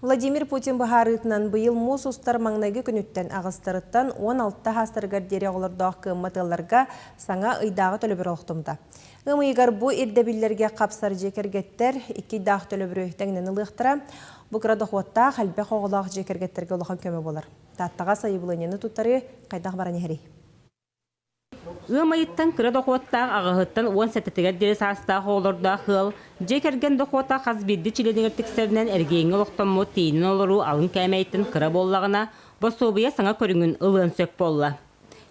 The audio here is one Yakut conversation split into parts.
Владимир Путин быһаарыытынан быйыл муус устар маҥнайгы күнүттэн аҕыстарыттан 16 саастарыгар диэри оҕолордоох кыаммат ыалларга саҥа ыйдааҕы төлөбүр олохтоммута. Ыам ыйыгар бу ирдэбиллэргэ хапсар дьиэ кэргэттэр икки ыйдаах төлөбүрү тэҥинэн ылыахтара. Бу кыра дохуоттаах, элбэх оҕолоох дьиэ кэргэттэргэ улахан көмө буолар. Тааттаҕа сайабылыанньаны туттарыы хайдах баран иһэрий? Ыам ыйыттан кыра дохуоттаах аҕыһыттан 17-тигэр диэри саастаах оҕолордоох ыал дьиэ кэргэн дохуота хас биирдии чилиэнигэр тиксэринэн эргиэҥҥэ олохтоммут тиийинэн олоруу алын кээмэйиттэн кыра буоллаҕына, босуобуйа саҥа көрүҥүн ылыан сөп буолла.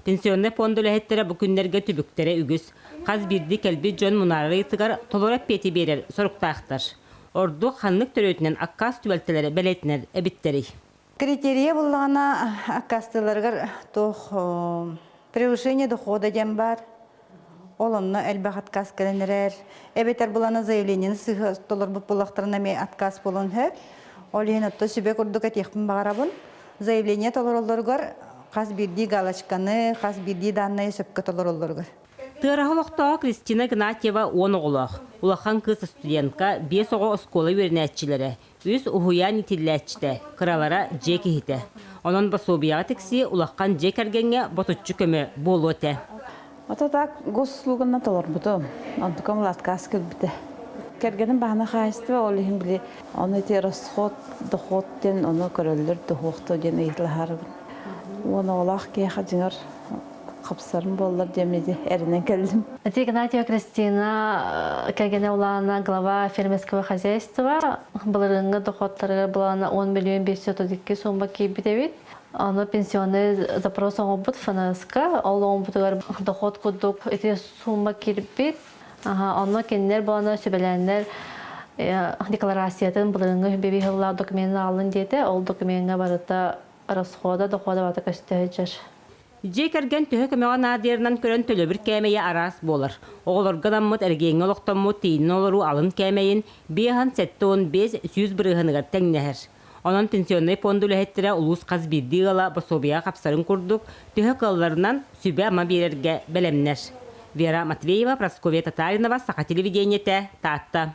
Пенсионнай пуонда үлэһиттэрэ бу күннэргэ түбүктэрэ үгүс. Хас биирдии кэлбит дьон мунаарар ыйытыгар толору эппиэти биэрэр соруктаахтар. Ордук ханнык төрүөтүнэн аккаас түбэлтэлэрэ бэлиэтэнэр эбиттэрий? Критерийэ буллаҕына аккаастыыларыгар туох превышение дохода диэн баар. Ол онно элбэх отказ кэлэн эрэр. Эбэтэр булана заявлениены сыыһа толорбут буоллахтарына эмиэ отказ буолуон сөп. Ол иһин отто сүбэ курдук этиэхпин баҕарабын. Заявление толороллоругар хас биирдии галочканы, хас биирдии данные сөпкө толороллоругар. Тыараһа олохтооҕо Кристина Игнатьева 10 оҕолоох. Улахан кыыс студентка, биэс оҕо оскуола үөрэнээччилэрэ, Үс уһуйаан иитиллээччитэ, кыралара дьиэ киһитэ. Онон босуобуйаҕа тиксии улахан дьиэ кэргэҥҥэ ботуччу көмө буолуо этэ. Ото так госуслуганна толорбутум. Онтукам отказ кэлбитэ. Кэргэним баһана хаһаайыстыба, ол иһин били ону ити расход, доход диэн ону көрөллөр, дохуохто диэн ыйыталаһарбын. Уон оҕолоох киһиэхэ дьиҥэр хапсарым буоллар диэммити эрэнэн кэллим. Это Игнатьева Кристина кэргэнэ улаана глава фермерского хозяйства былырыыҥҥы доходтарыгар былаана 10 миллион 532 сумма киирбит эбит. Ону пенсионный запрос оҥорбут ФНС-ка. Ол оҥорбутугар доход курдук ити сумма киирбит. Онно кинилэр буолана сүбэлээннэр декларациятын былырыыҥҥы бэбиһыллаах докуменын аҕалын диэтэ. Ол докумеҥҥа барыта расхода, дохода барыта көстө сылдьар. Дьиэ кэргэн төһө көмөҕө наадыйарынан көрөн төлөбүр кээмэйэ араас буолар. Оҕолорго анаммыт эрэгийиэҥҥэ олохтоммут тиийинэн олоруу алын кээмэйин 575 100 бырыһыаныгар тэҥнэһэр. Онон пенсионнай пуонда үлэһиттэрэ улуус хас биирдии ыала босуобуйаҕа хапсарын курдук, төһө кыалларынан сүбэ-ама биэрэргэ бэлэмнэр. Вера Матвеева, Прасковья Татаринова, Саха телевидениетэ, Таатта.